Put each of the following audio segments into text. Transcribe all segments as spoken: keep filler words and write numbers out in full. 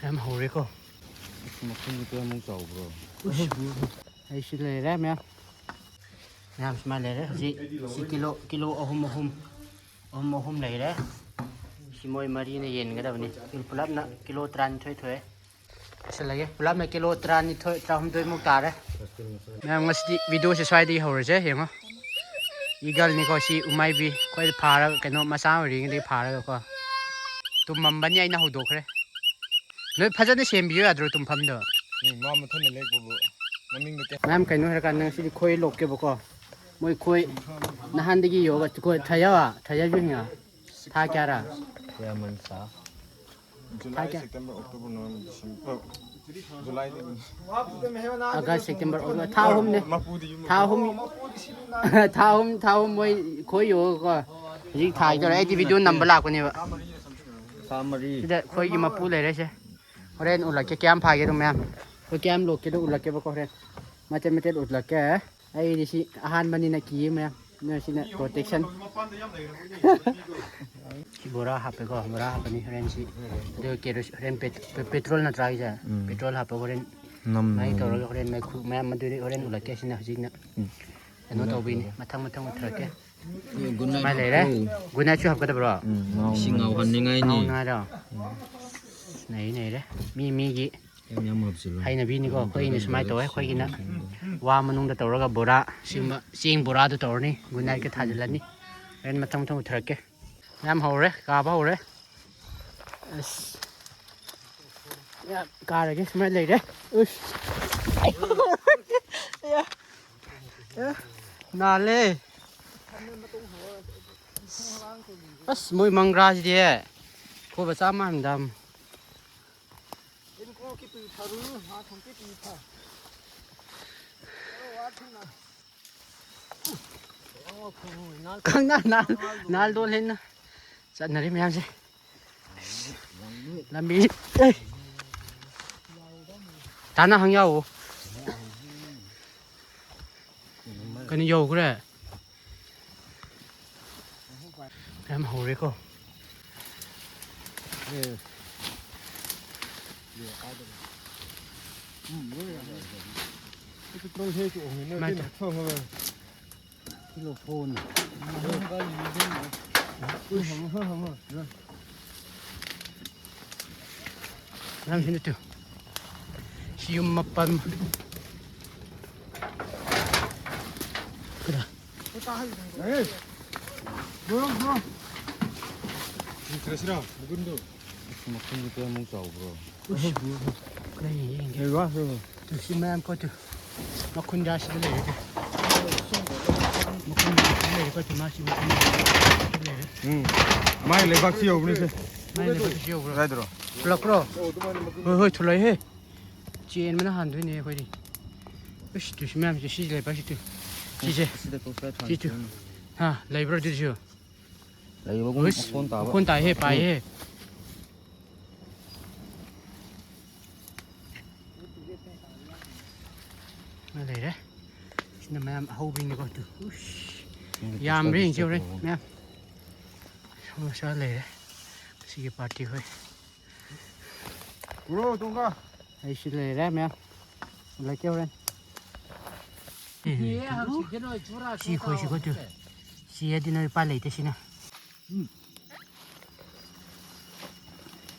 ꯌꯥꯝ ꯍꯧꯔꯦꯀꯣ꯫ ꯃꯈꯨꯝꯗꯤ ꯀꯌꯥꯃꯨꯛ ꯆꯥꯎꯕ꯭ꯔꯣ? ꯑꯩꯁꯨ ꯂꯩꯔꯦ ꯃꯌꯥꯝ꯫ ꯃꯌꯥꯝ ꯁꯨꯃꯥꯏꯅ ꯂꯩꯔꯦ꯫ ꯍꯧꯖꯤꯛ ꯁꯤ ꯀꯤꯂꯣ, ꯀꯤꯂꯣ ꯑꯍꯨꯝ, ꯑꯍꯨꯝ, ꯑꯍꯨꯝ, ꯑꯍꯨꯝ ꯂꯩꯔꯦ꯫ ꯁꯤ ꯃꯣꯏ ꯃꯔꯤꯅ ꯌꯦꯟꯒꯗꯕꯅꯤ꯫ ꯄꯨꯂꯞꯅ ꯀꯤꯂꯣ ꯇꯔꯥꯅꯤꯊꯣꯏ ꯊꯣꯛꯑꯦ꯫ ꯂꯣꯏꯁꯤꯜꯂꯒꯦ꯫ ꯄꯨꯂꯞꯅ ꯀꯤꯂꯣ ꯇꯔꯥꯅꯤꯊꯣꯏ, ꯇꯔꯥꯍꯨꯝꯗꯣꯏꯃꯨꯛ ꯇꯥꯔꯦ꯫ ꯃꯌꯥꯝ, ꯉꯁꯤꯗꯤ ꯚꯤꯗꯤꯑꯣꯁꯦ ꯁ꯭ꯋꯥꯏꯗꯒꯤ ꯍꯧꯔꯁꯦ꯫ ꯌꯦꯡꯉꯣ, ꯏꯒꯜꯅꯤꯀꯣ ꯁꯤ, ꯎꯃꯥꯏꯕꯤ꯫ ꯑꯩꯈꯣꯏ ꯐꯥꯔꯒ, ꯀꯩꯅꯣ, ꯃꯆꯥ ꯑꯣꯏꯔꯤꯉꯩꯗꯒꯤ ꯐꯥꯔꯒꯀꯣ꯫ ꯇꯨꯝꯃꯝꯕꯅꯤ, ꯑꯩꯅ ꯍꯧꯗꯣꯛꯈ꯭ꯔꯦ꯫ ꯅꯣꯏ ꯐꯖꯅ ꯁꯦꯝꯕꯤꯌꯨ ꯌꯥꯗ꯭ꯔꯣ ꯇꯨꯝꯐꯝꯗꯣ? ꯎꯝ, ꯃꯥ ꯃꯊꯟꯇ ꯂꯦꯞꯄꯕꯨ ꯃꯅꯤꯡꯗ ꯀꯌꯥ ꯃꯌꯥꯝ, ꯀꯩꯅꯣ ꯍꯥꯏꯔꯀꯥꯟꯗ ꯉꯁꯤꯗꯤ ꯈꯣꯏ ꯂꯣꯛꯀꯦꯕꯀꯣ꯫ ꯃꯣꯏ ꯈꯣꯏ ꯅꯍꯥꯟꯗꯒꯤ ꯌꯣꯛꯑꯒ, ꯈꯣꯏ ꯊꯥꯌꯥ, ꯊꯥꯌꯥ ꯌꯨ ꯍꯤꯡꯉ꯫ ꯊꯥ ꯀꯌꯥꯔꯥ? ꯀꯌꯥ ꯃꯟ ꯁꯥ? ꯖꯨꯂꯥꯏ, ꯊꯥ ꯀꯌꯥ? September, October, November, December. ꯑꯣ, ꯖꯨꯂꯥꯏꯗꯒꯤ꯫ ꯑꯥꯒꯁ, ꯁꯦꯞꯇꯦꯝꯕꯔ, ꯑꯣꯛꯇꯣꯕꯔ, ꯊꯥ ꯑꯍꯨꯝꯅꯦ꯫ ꯃꯄꯨꯗꯤ ꯌꯨꯝ ꯊꯥ ꯑꯍꯨꯝ꯫ ꯊꯥ ꯑꯍꯨꯝ, ꯊꯥ ꯑꯍꯨꯝ ꯃꯣꯏ ꯈꯣꯏ ꯌꯣꯛꯑꯒꯀꯣ꯫ ꯍꯧꯖꯤꯛ ꯊꯥ ꯊꯥꯒꯗꯧꯔꯦ꯫ ꯑꯩꯗꯤ ꯅꯠꯇꯦ꯫ ꯚꯤꯗꯤꯑꯣ ꯅꯝꯕ ꯂꯥꯛꯄꯅꯦꯕ꯫ ꯊꯥ ꯃꯔꯤ ꯁꯝꯊꯤꯡ ꯑꯣꯏꯔꯝꯒꯅꯤ꯫ ꯁꯤꯗ ꯑꯩꯈꯣꯏꯒꯤ ꯃꯄꯨ ꯂꯩꯔꯦꯁꯦ꯫ ꯍꯣꯔꯦꯟ ꯎꯠꯂꯛꯀꯦ ꯀꯌꯥꯝ ꯐꯥꯒꯦꯗꯣ ꯃꯌꯥꯝ꯫ ꯑꯩꯈꯣꯏ ꯀꯌꯥꯝ ꯂꯣꯛꯀꯦꯗꯣ ꯎꯠꯂꯛꯀꯦꯕꯀꯣ ꯍꯣꯔꯦꯟ꯫ ꯃꯇꯦꯠ ꯃꯇꯦꯠ ꯎꯠꯂꯛꯀꯦ꯫ ꯑꯩꯗꯤ ꯁꯤ ꯑꯍꯥꯟꯕꯅꯤꯅ ꯀꯤꯌꯦ ꯃꯌꯥꯝ꯫ ꯅꯣꯏ ꯁꯤꯅ ꯄ꯭ꯔꯣꯇꯦꯛꯁꯟ꯫ ꯁꯤ ꯕꯣꯔꯥ ꯍꯥꯞꯄꯦꯀꯣ, ꯕꯣꯔꯥ ꯍꯥꯞꯄꯅꯤ ꯍꯣꯔꯦꯟ ꯁꯤ꯫ ꯑꯗꯨꯒ ꯀꯦꯔꯣꯁ-, ꯍꯣꯔꯦꯟ ꯄꯦꯠ-, ꯄꯦ-, ꯄꯦꯇ꯭ꯔꯣꯜ ꯅꯠꯇ꯭ꯔꯥ ꯍꯥꯏꯁꯦ? ꯎꯝ꯫ ꯄꯦꯇ꯭ꯔꯣꯜ ꯍꯥꯞꯄꯒ ꯍꯣꯔꯦꯟ ꯅꯝ-, ꯃꯩ ꯅꯝ꯫ ꯇꯧꯔꯒ ꯍꯣꯔꯦꯟ ꯃꯩꯈꯨ ꯃꯌꯥꯝ ꯑꯗꯨꯗꯤ ꯍꯣꯔꯦꯟ ꯎꯠꯂꯛꯀꯦ꯫ ꯁꯤꯅ ꯍꯧꯖꯤꯛꯅ ꯎꯝ꯫ ꯀꯩꯅꯣ ꯇꯧꯕꯤꯅꯤ꯫ ꯃꯊꯪ ꯃꯊꯪ ꯎꯠꯊꯔꯛꯀꯦ꯫ ꯁꯨꯃꯥꯏꯅ ꯂꯩꯔꯦ꯫ ꯎꯝ, ꯉꯧ-, ꯒꯨꯗ ꯅꯥꯏꯠꯁꯨ ꯍꯥꯞꯀꯗꯕ꯭ꯔꯣ? ꯎꯝ, ꯉꯧ-, ꯏꯁꯤꯡ ꯉꯧ-, ꯉꯧꯍꯟꯅꯤꯡꯉꯥꯏꯅꯤ꯫ ꯉꯧꯅꯉꯥꯏꯔꯣ? ꯎꯝ꯫ ꯅꯩ, ꯅꯩꯔꯦ꯫ ꯃꯤ ꯃꯤꯒꯤ ꯌꯥꯝ ꯌꯥꯝ ꯍꯥꯞꯆꯤꯜꯂꯨ꯫ ꯍꯩꯅꯕꯤꯅꯤꯀꯣ꯫ ꯑꯗꯨꯝ ꯑꯩꯈꯣꯏꯒꯤꯅ ꯇꯧꯔꯒ ꯁꯨꯃꯥꯏꯅ ꯇꯧꯋꯦ꯫ ꯂꯣꯏꯁꯤꯟꯕ ꯑꯩꯈꯣꯏꯒꯤꯅ ꯂꯣꯏꯁꯤꯟꯕ꯫ ꯋꯥ ꯃꯅꯨꯡꯗ ꯇꯧꯔꯒ ꯕꯣꯔꯥ, ꯁꯤꯒꯨꯝꯕ ꯆꯦꯡ ꯕꯣꯔꯥꯗꯨ ꯇꯧꯔꯅꯤ꯫ ꯒꯨꯗ ꯅꯥꯏꯠꯀ ꯊꯥꯖꯤꯜꯂꯅꯤ꯫ ꯍꯣꯔꯦꯟ ꯃꯊꯪ ꯃꯊꯪ ꯎꯠꯊꯔꯛꯀꯦ꯫ ꯌꯥꯝ ꯍꯧꯔꯦ, ꯀꯥꯕ ꯍꯧꯔꯦ꯫ ꯑꯁ꯫ ꯌꯥꯝ ꯀꯥꯔꯒꯦ, ꯁꯨꯃꯥꯏꯅ ꯂꯩꯔꯦ꯫ ꯎꯁ꯫ ꯌꯥ꯫ ꯌꯥ꯫ ꯅꯥꯜꯂꯦ꯫ ꯑꯁ, ꯃꯣꯏ ꯃꯪꯒ꯭ꯔꯥꯁꯤꯗꯤ ꯈꯣꯕ ꯆꯥ ꯃꯥꯟꯗꯝ꯫ ꯈꯪꯅ ꯅꯥꯜ-, ꯅꯥꯜꯗꯣꯜ ꯍꯦꯟꯅ ꯆꯠꯅꯔꯤ ꯃꯌꯥꯝꯁꯦ꯫ ꯂꯝꯕꯤ, ꯑꯦ꯫ ꯇꯥꯅ ꯍꯪ ꯌꯥꯎꯋꯣ꯫ ꯀꯩꯅꯣ ꯌꯧꯈ꯭ꯔꯦ? ꯌꯥꯝ ꯍꯧꯔꯦꯀꯣ꯫ ꯄꯦꯇ꯭ꯔꯣꯜ ꯍꯦꯛ ꯇꯣꯡꯉꯤꯅ ꯃꯥꯏ ꯑꯗꯨꯅ ꯇꯧ꯫ ꯊꯣꯡꯉꯒ꯫ ꯁꯤꯂꯣ ꯐꯣꯟ꯫ ꯎꯏ, ꯍꯝꯃꯣ, ꯍꯝꯃꯣ꯫ ꯅꯪ ꯁꯤ ꯅꯠꯇꯦ꯫ ꯁꯤ ꯌꯨꯝ ꯃꯥꯄꯟ꯫ ꯀꯗꯥ? ꯂꯥꯛꯑꯦ꯫ Bro, bro. ꯁꯤ ꯀ꯭ꯔꯦꯁꯤꯔꯥ, ꯃꯒꯨꯟꯗꯣ꯫ ꯑꯁ, ꯃꯈꯨꯟꯗꯤ ꯀꯌꯥꯃꯨꯛ ꯆꯥꯎꯕ꯭ꯔꯣ? ꯎꯁ, ꯀꯔꯤ ꯌꯦꯡꯒꯦ? ꯂꯩꯕ, ꯂꯩꯕ꯫ ꯇꯨ, ꯁꯤ ꯃꯌꯥꯝ ꯀꯣꯠꯇꯨ꯫ ꯃꯈꯨꯟ ꯖꯥꯠ ꯁꯤꯗ ꯂꯩꯔꯦ ꯇꯨ꯫ ꯃꯈꯨꯟ ꯖꯥꯠ ꯁꯤꯗ ꯂꯩꯔꯦ ꯀꯣꯠꯇꯨ, ꯃꯥ ꯁꯤ ꯃꯈꯨꯟ ꯖꯥꯠ ꯁꯤꯗ ꯂꯩꯔꯦ꯫ ꯎꯝ꯫ ꯃꯥꯏ ꯂꯩꯕꯥꯛꯁꯤ ꯌꯧꯕꯅꯤꯁꯦ꯫ ꯃꯥꯏ ꯂꯩꯕꯥꯛꯁꯤ ꯌꯧꯕ꯭ꯔꯣ? ꯀꯗꯥꯏꯗꯔꯣ? ꯊꯨꯂꯛꯄ꯭ꯔꯣ? ꯍꯣꯏ, ꯍꯣꯏ, ꯊꯨꯂꯛꯏꯍꯦ꯫ ꯆꯦꯟꯕꯅ ꯍꯥꯟꯗꯣꯏꯅꯦ ꯑꯩꯈꯣꯏꯗꯤ꯫ ꯏꯁ, ꯇꯨ ꯁꯤ ꯃꯌꯥꯝꯁꯦ, ꯁꯤ ꯂꯩꯕꯥꯛꯁꯤ ꯇꯨ꯫ ꯁꯤꯁꯦ꯫ ꯑꯁꯤꯗ ꯇꯣꯁꯂꯥꯏꯠ ꯁꯤ ꯇꯨ꯫ ꯊꯥꯟꯁꯤꯔ꯫ ꯍꯥ, ꯂꯩꯕ꯭ꯔꯣ ꯑꯗꯨꯁꯨ? ꯂꯩꯕꯒꯨꯝ ꯎꯏꯁ, ꯃꯈꯣꯟ ꯇꯥꯕ꯫ ꯃꯈꯣꯟ ꯇꯥꯏꯍꯦ, ꯄꯥꯏꯍꯦ꯫ ꯑꯃ ꯂꯩꯔꯦ꯫ ꯁꯤꯅ ꯃꯌꯥꯝ ꯑꯍꯧꯕꯤꯅꯤꯀꯣ, ꯇꯨ꯫ ꯎꯁ꯫ ꯎꯝ, ꯌꯥꯝꯕ꯭ꯔꯥ ꯌꯦꯡꯁꯤ ꯍꯣꯔꯦꯟ, ꯃꯌꯥꯝ꯫ ꯃꯆꯥ ꯂꯩꯔꯦ꯫ ꯁꯤꯒꯤ ꯄꯥꯔꯇꯤ ꯍꯣꯏ꯫ ꯄꯨꯔꯣ, ꯇꯣꯡꯒ꯫ ꯑꯩ ꯁꯤ ꯂꯩꯔꯦ, ꯃꯌꯥꯝ꯫ ꯂꯩꯀꯦ ꯍꯣꯔꯦꯟ꯫ ꯁꯤ ꯈꯣꯏꯁꯤꯀꯣ, ꯇꯨ꯫ ꯁꯤ ꯍꯥꯏꯗꯤ ꯅꯣꯏ ꯄꯥ ꯂꯩꯇꯦ, ꯁꯤꯅ꯫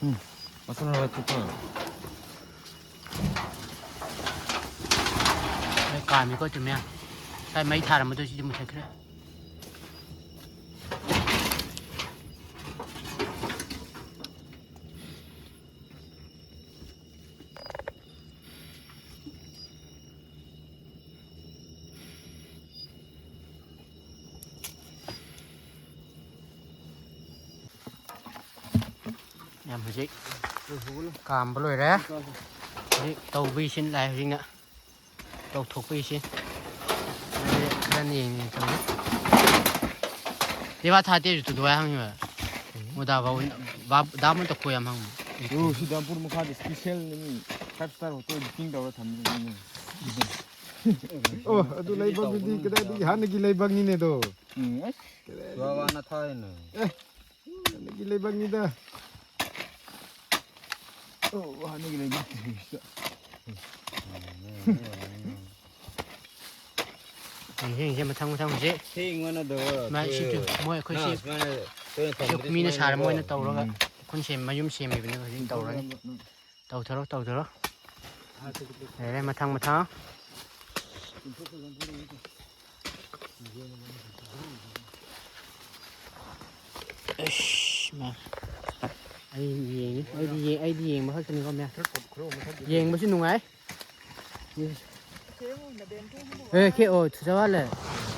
ꯎꯝ꯫ ꯃꯁꯥꯅ ꯂꯥꯏꯊꯣꯛꯄ꯫ ꯃꯩ ꯀꯥꯝꯃꯤꯀꯣ ꯆꯨꯝꯃꯦ꯫ ꯉꯁꯥꯏ ꯃꯩ ꯊꯥꯔꯝꯕꯗꯣ ꯁꯤꯗꯤ ꯃꯨꯊꯠꯈ꯭ꯔꯦ꯫ ꯌꯥꯝ ꯍꯧꯖꯤꯛ ꯀꯥꯝꯕ ꯂꯣꯏꯔꯦ꯫ ꯍꯧꯖꯤꯛ ꯇꯧꯕꯒꯤ ꯁꯤꯟ ꯂꯥꯛꯑꯦ ꯍꯧꯖꯤꯛꯅ꯫ ꯇꯧꯊꯣꯛꯄꯒꯤ ꯁꯤꯟ꯫ ꯑꯗꯨꯗꯤ ꯈꯔ ꯌꯦꯡꯉꯦ ꯇꯧꯔꯤ꯫ ꯇꯦꯕꯥ ꯊꯥ ꯇꯦꯁꯨ ꯇꯨꯗꯨ ꯋꯥꯏ ꯍꯪꯉꯤꯕ꯫ ꯃꯣꯗꯥ ꯕꯥꯕꯨ ꯕꯥꯞ ꯗꯥꯝ ꯑꯃ ꯇꯧꯈꯣꯏ ꯌꯥꯝ ꯍꯪꯕ꯫ ꯑꯣ, ꯁꯤ ꯗꯥꯝꯄꯨꯔ ꯃꯈꯥꯗ special ꯅꯤ꯫ Five star hotel booking ꯇꯧꯔ ꯊꯝꯃꯤꯅꯤ꯫ ꯑꯣ, ꯑꯗꯨ ꯂꯩꯕꯥꯛꯇꯨꯗꯤ ꯀꯗꯥꯏꯗꯒꯤ ꯍꯥꯟꯅꯒꯤ ꯂꯩꯕꯥꯛꯅꯤꯅꯦ ꯑꯗꯣ꯫ ꯎꯝ, ꯑꯁ꯫ ꯀꯗꯥꯏꯗꯒꯤ? ꯋꯥ ꯋꯥꯅ ꯊꯥꯏꯅꯦ꯫ ꯑꯦ, ꯍꯥꯟꯅꯒꯤ ꯂꯩꯕꯥꯛꯅꯤꯗ꯫ ꯍꯥꯟꯅꯒꯤ ꯂꯩꯕ ꯌꯦꯡꯁꯦ, ꯌꯦꯡꯁꯦ, ꯃꯊꯪ ꯃꯊꯪ ꯍꯧꯖꯤꯛ꯫ ꯁꯤ ꯑꯩꯉꯣꯟꯗ ꯗꯕ ꯃꯥ ꯁꯤ ꯇꯨ, ꯃꯣꯏ ꯑꯩꯈꯣꯏ ꯁꯤ ꯁꯨꯃꯥꯏꯅ ꯇꯣꯏꯅ ꯊꯝꯕꯗꯤ ꯃꯤꯅ ꯁꯨꯃꯥꯏꯅ ꯁꯥꯔ ꯀꯣ꯫ ꯃꯣꯏꯅ ꯇꯧꯔꯒ ꯎꯝ꯫ ꯑꯩꯈꯣꯏꯅ ꯁꯦꯝ-, ꯃꯌꯨꯝ ꯁꯦꯝꯃꯤꯕꯅꯦ ꯍꯧꯖꯤꯛ ꯇꯧꯔꯅꯤ꯫ ꯇꯧꯊꯔꯣ, ꯇꯧꯊꯔꯣ꯫ ꯂꯩꯔꯦ, ꯃꯊꯪ, ꯃꯊꯪ꯫ ꯑꯩꯁ, ꯃꯥ꯫ ꯑꯩ ꯌꯦꯡꯉꯤ꯫ ꯑꯩꯗꯤ ꯌꯦꯡ-, ꯑꯩꯗꯤ ꯌꯦꯡꯕ ꯈꯛꯇꯅꯤꯀꯣ, ꯃꯌꯥꯝ꯫ ꯌꯦꯡꯕꯁꯨ ꯅꯨꯡꯉꯥꯏ꯫ ꯑꯦ, ꯀꯦ, ꯑꯣ, ꯊꯨꯖꯋꯥ ꯂꯩ꯫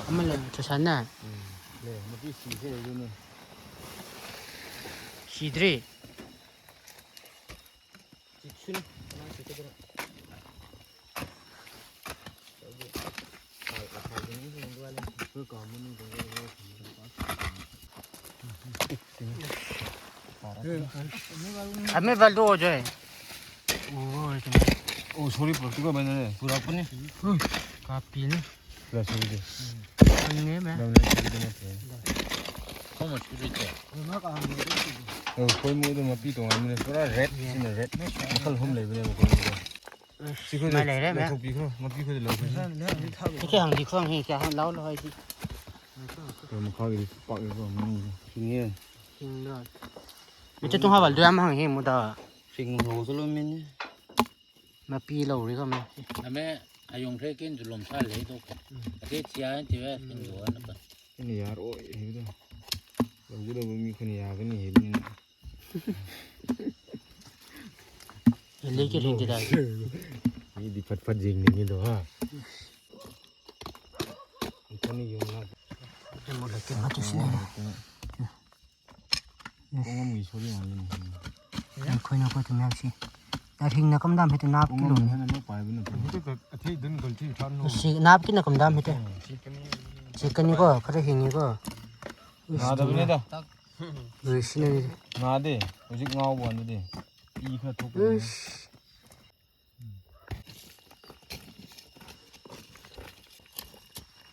ꯑꯃ ꯂꯩ, ꯊꯨꯁꯟꯅ꯫ ꯎꯝ, ꯂꯩ꯫ ꯃꯄꯤ ꯁꯤꯈ꯭ꯔꯦ ꯑꯗꯨꯅꯦ꯫ ꯁꯤꯗ꯭ꯔꯤ꯫ ꯆꯤꯛꯁꯨꯅꯤ꯫ ꯀꯃꯥꯏꯅ ꯆꯤꯛꯀꯗ꯭ꯔꯣ? ꯑꯩꯈꯣꯏ ꯀꯥ ꯃꯅꯨꯡꯗ ꯂꯩꯔꯦ꯫ ꯑꯃꯦ ꯕꯜꯗꯣ ꯍꯧꯖꯤꯛ꯫ ꯑꯣ, sorry, practical ꯃꯩꯅꯅꯦ ꯄꯨꯔꯛꯄꯅꯤ꯫ ꯀꯥꯞꯄꯤꯅꯤ꯫ ꯂ, sorry ꯗꯤ꯫ ꯈꯪꯉꯦ, ꯃꯦ꯫ ꯂꯧꯅꯦ, sorry ꯗꯤ ꯅꯠꯇ꯭ꯔꯦ꯫ ꯈꯣꯡ ꯃꯆꯨ ꯂꯩꯇꯦ꯫ ꯑꯧ, ꯈꯣꯏ ꯃꯣꯏꯗꯣ ꯃꯄꯤ ꯇꯣꯉꯥꯟꯕꯅꯦ꯫ ꯄꯨꯔꯥ red ꯁꯤꯅ red꯫ ꯃꯈꯜ ꯑꯍꯨꯝ ꯂꯩꯕꯅꯦꯕ ꯈꯣꯏ ꯃꯣꯏꯗꯣ꯫ ꯑꯁ, ꯁꯤ ꯈꯣꯏꯗꯣ ꯃꯥ ꯂꯩꯔꯦ, ꯃꯦ꯫ ꯂꯧꯊꯣꯛꯄꯤꯈ꯭ꯔꯣ, ꯃꯄꯤ ꯈꯣꯏꯗꯣ ꯂꯧꯈ꯭ꯔꯣ꯫ ꯁꯤ ꯀꯌꯥ ꯍꯪꯗꯤ ꯈꯣꯡ ꯍꯦ, ꯀꯌꯥ ꯍꯪ ꯂꯥꯎ ꯂꯥꯎ ꯍꯥꯏꯗꯤ꯫ ꯀꯩ ꯃꯈꯥꯒꯤꯗꯤ ꯄꯥꯛꯑꯦꯀꯣ, ꯃꯅꯨꯡꯒꯤꯗꯤ꯫ ꯁꯤꯡꯉꯦ꯫ ꯁꯤꯡꯗ꯭ꯔꯣ? ꯃꯤꯠꯇ ꯇꯨꯡ ꯍꯥꯕꯜꯗꯣ ꯌꯥꯝ ꯍꯪꯉꯦ, ꯃꯨꯗꯥ꯫ ꯁꯤꯡ ꯍꯧꯒꯠꯂꯝꯃꯤꯅꯦ꯫ ꯃꯄꯤ ꯂꯧꯔꯦꯀꯣ, ꯃꯦ꯫ ꯅꯃꯦ ꯑꯌꯣꯡꯈ꯭ꯔꯦ ꯀꯦꯟꯗꯨ ꯂꯣꯝ ꯁꯥꯜꯂꯦ ꯍꯥꯏꯗꯣ꯫ ꯎꯝ꯫ ꯑꯗꯩ ꯊꯤꯌꯥ ꯊꯤꯌꯥ ꯎꯝ꯫ ꯁꯤꯡꯗꯣꯛꯑ ꯅꯀꯣ꯫ ꯑꯩꯅ ꯌꯥꯔꯣꯏ ꯍꯥꯏꯕꯗꯣ꯫ ꯂꯧꯒꯗꯕ ꯃꯤ ꯑꯩꯈꯣꯏꯅ ꯌꯥꯒꯅꯤ ꯍꯥꯏꯕꯅꯤꯅ꯫ ꯂꯩꯀꯦ ꯂꯩꯀꯦ ꯇꯥꯏ꯫ ꯃꯤꯗꯤ ꯐꯠ ꯐꯠ ꯌꯦꯡꯅꯤꯡꯉꯤꯗꯣ, ꯍꯥ? ꯏꯊꯟꯅ ꯌꯦꯡꯉ꯫ ꯑꯩ ꯃꯨꯠꯂꯛꯀꯦ, ꯃꯇꯨ ꯁꯤꯅꯦ꯫ ꯄꯨꯡ ꯑꯃꯒꯤ ꯁꯣꯔꯤ ꯉꯥꯛꯇꯅꯤ꯫ ꯑꯩꯈꯣꯏꯅ ꯑꯩꯈꯣꯏ ꯊꯨꯝꯌꯥꯛꯁꯤ꯫ ꯌꯥꯔꯤꯡꯅ ꯀꯝꯗꯥꯝ ꯍꯦꯛꯇ ꯅꯥꯞꯀꯤ ꯄꯨꯡ ꯑꯃ ꯂꯣꯡꯅꯤ꯫ ꯍꯦꯟꯅ ꯂꯣꯏ ꯄꯥꯏꯕ ꯅꯠꯇ꯭ꯔꯣ? ꯑꯁꯤ ꯅꯥꯞꯀꯤꯅ ꯀꯝꯗꯥꯝ ꯍꯦꯛꯇ꯫ ꯆꯦꯛꯀꯅꯤꯀꯣ, ꯈꯔ ꯍꯤꯡꯉꯤꯀꯣ꯫ ꯅꯥꯗꯕꯅꯤꯗ꯫ ꯂꯣꯏꯁꯤꯟꯅꯔꯤꯁꯦ꯫ ꯅꯥꯗꯦ꯫ ꯍꯧꯖꯤꯛ ꯉꯥꯎꯕ ꯋꯥꯅꯤꯗꯤ꯫ ꯏ ꯈꯔ ꯊꯣꯛꯄꯅꯤ꯫ ꯏꯁ꯫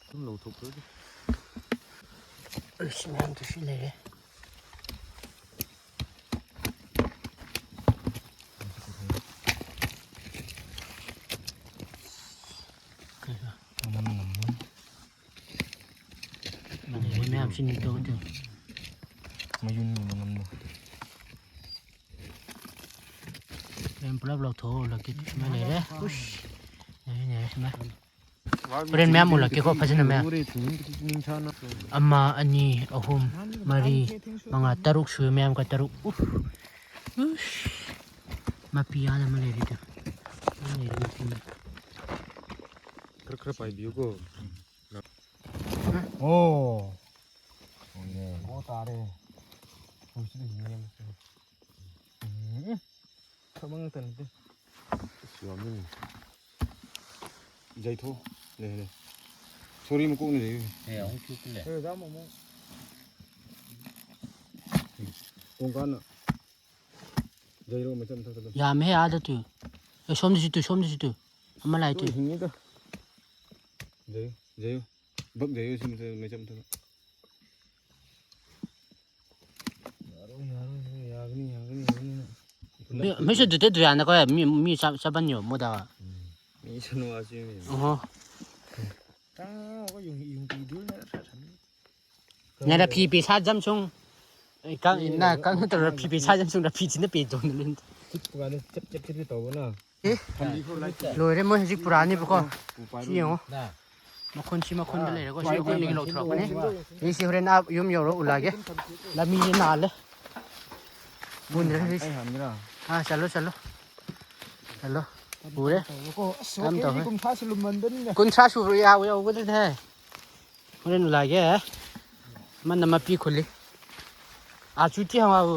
ꯑꯗꯨꯝ ꯂꯧꯊꯣꯛꯈ꯭ꯔꯣꯗ꯫ ꯑꯁ, ꯃꯌꯥꯝ ꯇꯨꯁꯤꯜ ꯂꯩꯔꯦ꯫ ꯁꯤꯅꯤ ꯇꯧꯗꯦ꯫ ꯃꯌꯨꯝꯒꯤ ꯃꯅꯝꯗꯣ꯫ ꯍꯣꯔꯦꯟ ꯄꯨꯂꯞ ꯂꯧꯊꯣꯛꯑꯣ, ꯂꯧꯀꯦ꯫ ꯁꯨꯃꯥꯏꯅ ꯂꯩꯔꯦ꯫ ꯎꯁ꯫ ꯂꯩꯔꯦ, ꯂꯩꯔꯦ, ꯁꯨꯃꯥꯏꯅ꯫ ꯍꯣꯔꯦꯟ ꯃꯌꯥꯝ ꯎꯠꯂꯛꯀꯦꯀꯣ, ꯐꯖꯅ ꯃꯌꯥꯝ꯫ ꯑꯃ, ꯑꯅꯤ, ꯑꯍꯨꯝ, ꯃꯔꯤ, ꯃꯉꯥ, ꯇꯔꯨꯛ ꯁꯨꯏ ꯃꯌꯥꯝ ꯀ ꯇꯔꯨꯛ꯫ ꯎꯐ꯫ ꯎꯁ꯫ ꯃꯄꯤ ꯑꯥꯗ ꯑꯃ ꯂꯩꯔꯤꯗꯣ꯫ ꯑꯃ ꯂꯩꯔꯦ ꯃꯄꯤ꯫ ꯈꯔ ꯈꯔ ꯄꯥꯏꯕꯤꯌꯨꯀꯣ꯫ ꯑꯣ꯫ ꯑꯣ ꯇꯥꯔꯦ꯫ ꯍꯧꯖꯤꯛꯇꯤ ꯍꯤꯡꯉꯦ꯫ ꯎꯝ꯫ ꯊꯕꯛ ꯉꯥꯛꯇꯅꯤꯗ꯫ ꯑꯁ, ꯌꯥꯝꯃꯤꯅꯦ꯫ ꯌꯩꯊꯣꯛ꯫ ꯂꯩ, ꯂꯩ꯫ ꯁꯣꯔꯤ ꯃꯀꯣꯛꯅ ꯌꯩꯌꯨ꯫ ꯑꯦ, ꯑꯃꯨꯛ ꯆꯨꯞꯄ ꯂꯩ꯫ ꯇꯣꯡꯀꯥꯟꯅ꯫ ꯌꯩꯔꯣ, ꯃꯩꯆꯞ ꯃꯊꯛꯇ ꯑꯗꯨꯝ꯫ ꯌꯥꯝꯃꯦꯍꯦ, ꯑꯥꯗ ꯇꯨ꯫ ꯑꯦ, ꯁꯣꯝꯗꯁꯨ ꯇꯨ, ꯁꯣꯝꯗꯁꯨ ꯇꯨ꯫ ꯑꯃ ꯂꯥꯛꯑꯦ ꯇꯨ꯫ ꯍꯤꯡꯉꯤꯗ꯫ ꯌꯩꯌꯨ, ꯌꯩꯌꯨ꯫ ꯕꯛ ꯌꯩꯌꯨ, ꯁꯤ ꯃꯊꯛꯇ, ꯃꯩꯆꯞ ꯃꯊꯛꯇ꯫ ꯌꯥꯔꯣꯏ, ꯌꯥꯔꯣꯏ, ꯌꯥꯒꯅꯤ, ꯌꯥꯒꯅꯤ, ꯌꯥꯒꯅꯤ ꯅꯪ꯫ ꯃꯤ, ꯃꯤꯁꯨ ꯗꯨꯗ ꯗꯨꯌꯥꯅ ꯀꯣ, ꯃꯤ, ꯃꯤ ꯆꯥ-, ꯆꯥꯕꯟ ꯌꯣ, ꯃꯣꯗꯥ꯫ ꯎꯝ꯫ ꯃꯤ ꯁꯅꯨ ꯑꯁꯤ ꯃꯤ꯫ ꯑꯣꯍꯣ꯫ ꯇꯥꯡ ꯑꯣ ꯌꯨꯡ, ꯌꯨꯡ ꯄꯤꯗꯨꯅ ꯁꯥ ꯁꯟ꯫ ꯅ ꯔꯐꯤ ꯄꯤ ꯁꯥ ꯖꯝ ꯁꯨꯡ꯫ ꯑꯩ ꯀꯥꯡ ꯏꯟꯅ ꯀꯥꯡ ꯇꯧꯔ ꯔꯐꯤ ꯄꯤ ꯁꯥ ꯖꯝ ꯁꯨꯡ, ꯔꯐꯤ ꯊꯤꯅ ꯄꯤ ꯇꯧꯅ ꯂꯤꯟ꯫ ꯆꯤꯛꯄ ꯀꯥꯟꯗ ꯆꯦꯞ ꯆꯦꯞ ꯆꯦꯞ ꯇꯧꯕꯅ꯫ ꯑꯦ? ꯂꯣꯏꯔꯦ, ꯃꯣꯏ ꯍꯧꯖꯤꯛ ꯄꯨꯔꯛꯑꯅꯤꯕꯀꯣ꯫ ꯁꯤ ꯌꯦꯡꯉꯣ꯫ ꯃꯈꯨꯟꯁꯤ ꯃꯈꯨꯟꯗ ꯂꯩꯔꯦꯀꯣ꯫ ꯁꯤ ꯑꯩꯈꯣꯏ ꯑꯅꯤꯒꯤ ꯂꯧꯊꯣꯔꯛꯄꯅꯦ꯫ ꯑꯩꯁꯤ ꯍꯣꯔꯦꯟ ꯑꯥ ꯌꯨꯝ ꯌꯧꯔ ꯎꯠꯂꯛꯑꯒꯦ꯫ ꯂꯝꯕꯤꯁꯦ ꯅꯥꯜꯂꯦ꯫ ꯃꯨꯟꯗ꯭ꯔꯦ ꯍꯧꯖꯤꯛ꯫ ꯑꯩ ꯍꯟꯒꯦꯔꯥ? ꯑꯥ, ꯆꯠꯂꯣ, ꯆꯠꯂꯣ꯫ ꯆꯠꯂꯣ꯫ ꯎꯔꯦ? ꯑꯁ, ꯌꯥꯝ ꯋꯥꯀꯤꯡꯁꯤ ꯇꯧꯋꯦ꯫ ꯀꯨꯟꯊ꯭ꯔꯥ ꯁꯨꯔꯝꯃꯟꯗꯅꯤꯅꯦ꯫ ꯀꯨꯟꯊ꯭ꯔꯥ ꯁꯨꯕ ꯌꯥꯎ-, ꯌꯧꯒꯗ꯭ꯔꯅꯦ? ꯍꯣꯔꯦꯟ ꯎꯠꯂꯛꯑꯒꯦ꯫ ꯑꯃꯅ ꯃꯄꯤ ꯈꯨꯜꯂꯤ꯫ ꯑꯥ, ꯆꯨꯊꯤ ꯍꯪꯉꯛꯑꯕꯨ꯫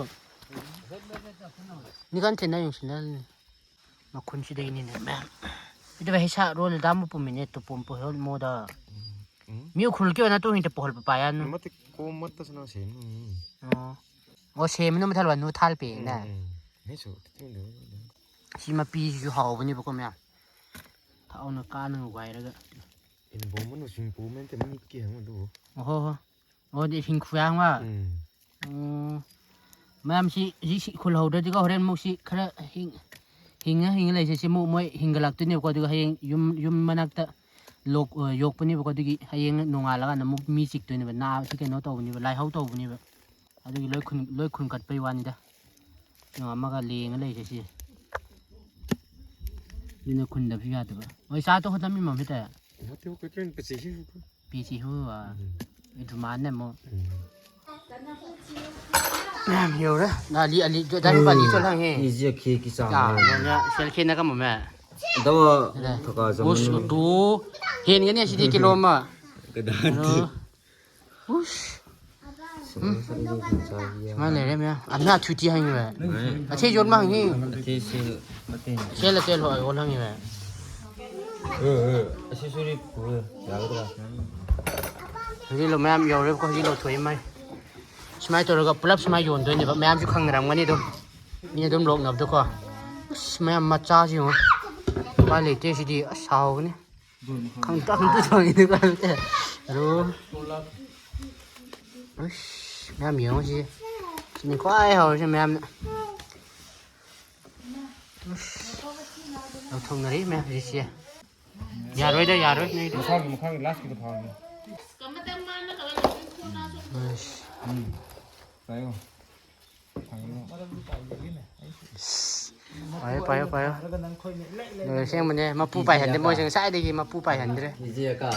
ꯅꯤꯀꯥꯟ ꯊꯦꯟꯅ ꯌꯦꯡꯁꯤꯜꯂꯦ꯫ ꯃꯈꯨꯟꯁꯤꯗꯒꯤꯅꯤꯅꯦ, ꯃꯌꯥꯝ꯫ ꯏꯗꯨ ꯍꯩꯁꯥ ꯔꯣꯜ ꯗꯥꯝ ꯄꯨꯝꯃꯤꯅꯦ, ꯇꯨ ꯄꯣꯝ ꯄꯣꯍꯣꯜ ꯃꯣꯗ꯫ ꯎꯝ꯫ ꯃꯤ ꯎꯈ꯭ꯔꯨꯜ ꯀꯤ ꯑꯣꯏꯅ ꯇꯨ ꯍꯤꯡꯇ ꯄꯣꯍꯣꯜ ꯄꯥꯌꯥꯅꯨ꯫ ꯃꯇꯤꯛ ꯀꯣꯝ ꯃꯠꯇꯁꯅ ꯁꯦꯝꯅꯤ꯫ ꯑꯣ꯫ ꯑꯣ, ꯁꯦꯝꯕꯅ ꯃꯊꯜ ꯋꯥ ꯅꯨ ꯊꯥꯜ ꯄꯦꯅ꯫ ꯎꯝ, ꯎꯝ꯫ ꯍꯩꯁꯨ ꯇꯤꯡꯗꯨ꯫ ꯁꯤ ꯃꯄꯤꯁꯤꯁꯨ ꯍꯥꯎꯕꯅꯦꯕꯀꯣ, ꯃꯌꯥꯝ꯫ ꯊꯥꯎꯅ ꯀꯥꯅ ꯋꯥꯏꯔꯒ꯫ ꯏꯟꯕꯣꯝ ꯃꯅꯨꯡ ꯁꯤꯡ ꯄꯣꯝꯃꯦ ꯅꯠꯇꯦ, ꯃꯤ ꯀꯤ ꯍꯪꯉꯨ ꯑꯗꯨꯕꯨ꯫ ꯑꯣꯍꯣ ꯍꯣ꯫ ꯑꯣꯗꯤ ꯍꯤꯡꯈꯨꯌꯥꯡ ꯋꯥ? ꯎꯝ꯫ ꯑꯣ꯫ ꯃꯌꯥꯝꯁꯤ ꯍꯧꯖꯤꯛ ꯁꯤ ꯈꯨꯜꯍꯧꯗ꯭ꯔꯗꯤꯀꯣ, ꯍꯣꯔꯦꯟ ꯑꯃꯨꯛ ꯁꯤ ꯈꯔ ꯍꯤꯡ-, ꯍꯤꯡꯉ ꯍꯤꯡꯉ ꯂꯩꯁꯦ꯫ ꯁꯤ ꯑꯃꯨꯛ ꯃꯣꯏ ꯍꯤꯡꯒꯠꯂꯛꯇꯣꯏꯅꯦꯕꯀꯣ꯫ ꯑꯗꯨꯒ ꯍꯌꯦꯡ ꯌꯨꯝ, ꯌꯨꯝ ꯃꯅꯥꯛꯇ ꯂꯣꯛ-, ꯑ, ꯌꯣꯛꯄꯅꯦꯕꯀꯣ꯫ ꯑꯗꯨꯒꯤ ꯍꯌꯦꯡ ꯅꯣꯡꯉꯥꯜꯂꯒꯅ ꯑꯃꯨꯛ ꯃꯤ ꯆꯤꯛꯇꯣꯏꯅꯦꯕ, ꯅꯥ-, ꯁꯤ ꯀꯩꯅꯣ ꯇꯧꯕꯅꯦꯕ, ꯂꯥꯏꯍꯧ ꯇꯧꯕꯅꯦꯕ꯫ ꯑꯗꯨꯒꯤ ꯂꯣꯏ ꯈꯨꯟ-, ꯂꯣꯏ ꯈꯨꯟ ꯀꯠꯄꯩ ꯋꯥꯅꯤꯗ꯫ ꯌꯦꯡꯉꯣ, ꯑꯃꯒ ꯂꯦꯡꯉ ꯂꯩꯔꯤꯁꯦ ꯁꯤ꯫ ꯑꯗꯨꯅ ꯈꯨꯟꯗꯕꯁꯨ ꯌꯥꯗꯕ꯫ ꯍꯣꯏ, ꯆꯥ ꯇꯣꯛ ꯈꯛꯇ ꯃꯤ ꯃꯝ ꯍꯦ ꯇꯥꯏ꯫ ꯄꯤꯁꯤ ꯍꯨ, ꯑ, ꯑꯗꯨꯃꯥꯏꯅ ꯑꯃꯨꯛ꯫ ꯃꯌꯥꯝ ꯌꯧꯔꯦ꯫ ꯑꯂꯤ, ꯑꯂꯤ, ꯗꯥꯏꯔꯦꯛ ꯑꯂꯤ ꯆꯣꯠꯂꯪꯉꯦ꯫ ꯏꯖꯦ ꯈꯦ ꯀꯤ ꯆꯥꯡ ꯑꯥ, ꯍꯥꯏꯔꯦ꯫ ꯅꯣꯏꯅ ꯁꯦꯜ ꯈꯦꯠꯅ ꯀꯝꯕ ꯃꯌꯥꯝ꯫ ꯑꯗꯣ ꯑꯗ ꯊꯀꯥ ꯎꯁ, ꯆꯪꯉꯅꯤ꯫ ꯎꯇꯨ ꯍꯦꯟꯒꯅꯤ ꯑꯁꯤꯗꯤ ꯀꯤꯂꯣ ꯑꯃ꯫ ꯀꯗꯥꯏꯗꯤ? ꯑꯗꯣ, ꯎꯁ꯫ ꯁꯨꯃꯥꯏꯅ ꯂꯩꯔꯦ ꯃꯌꯥꯝ꯫ ꯑꯝꯅ ꯊꯨꯏꯇꯤ ꯍꯪꯉꯤꯕ꯫ ꯑꯊꯤ ꯌꯣꯟꯕ ꯍꯪꯉꯤ꯫ ꯑꯊꯤ ꯁꯤ ꯅꯠꯇꯦ꯫ ꯁꯦꯜꯂ ꯆꯦꯜꯂꯣ, ꯑꯩ ꯌꯣꯜ ꯍꯪꯉꯤꯕ꯫ ꯑꯦ, ꯑꯦ, ꯑꯁꯤ ꯁꯨꯔꯤ ꯄꯨꯔ ꯌꯥꯒꯗ꯭ꯔꯥ? ꯍꯧꯖꯤꯛ ꯂꯣ-, ꯃꯌꯥꯝ ꯌꯧꯔꯦꯕꯀꯣ, ꯍꯧꯖꯤꯛ ꯂꯧꯊꯣꯛꯏ ꯃꯥꯏ꯫ ꯁꯨꯃꯥꯏꯅ ꯇꯧꯔꯒ ꯄꯨꯂꯞ ꯁꯨꯃꯥꯏꯅ ꯌꯣꯟꯗꯣꯏꯅꯦꯕ꯫ ꯃꯌꯥꯝꯁꯨ ꯈꯪꯅꯔꯝꯒꯅꯤ ꯑꯗꯨꯝ꯫ ꯃꯤ ꯑꯗꯨꯝ ꯂꯣꯛꯅꯕꯗꯣꯀꯣ꯫ ꯑꯁ, ꯃꯌꯥꯝ ꯃꯆꯥꯁꯤ ꯌꯦꯡꯉꯣ꯫ ꯎꯄꯥꯏ ꯂꯩꯇꯦ ꯁꯤꯗꯤ꯫ ꯑꯁ, ꯍꯥꯎꯒꯅꯤ꯫ ꯈꯪꯇ ꯈꯪꯇ ꯊꯣꯡꯉꯤꯅꯤꯀꯣ ꯍꯥꯏꯕꯁꯦ꯫ ꯑꯗꯣ, ꯑꯁ, ꯃꯌꯥꯝ ꯌꯦꯡꯉꯣ ꯁꯤ꯫ ꯁꯤꯅꯤ ꯈ꯭ꯋꯥꯏ ꯍꯥꯎꯔꯤꯁꯦ ꯃꯌꯥꯝꯅ꯫ ꯑꯁ, ꯂꯧꯊꯣꯛꯅꯔꯤ ꯃꯌꯥꯝ ꯍꯧꯖꯤꯛꯁꯦ꯫ ꯌꯥꯔꯣꯏꯗ, ꯌꯥꯔꯣꯏ ꯅꯣꯏꯗꯤ꯫ ꯃꯈꯥꯒꯤ, ꯃꯈꯥꯒꯤ ꯂꯥꯁꯀꯤꯗꯣ ꯐꯥꯎꯅꯤ꯫ ꯑꯁ꯫ ꯎꯝ꯫ ꯄꯥꯏꯌꯣ꯫ ꯄꯥꯏꯌꯣ, ꯄꯥꯏꯌꯣ, ꯄꯥꯏꯌꯣ꯫ ꯑꯗꯨꯒ ꯅꯪ ꯈꯣꯏꯅ ꯏꯂꯩ ꯂꯩ ꯑꯗꯨꯒ ꯑꯁꯦꯡꯕꯅꯦ, ꯃꯄꯨ ꯄꯥꯏꯍꯟꯗꯦ ꯃꯣꯏꯁꯦ, ꯉꯁꯥꯏꯗꯒꯤ ꯃꯄꯨ ꯄꯥꯏꯍꯟꯗ꯭ꯔꯦ꯫ ꯀꯦꯖꯤ ꯑꯀꯥ꯫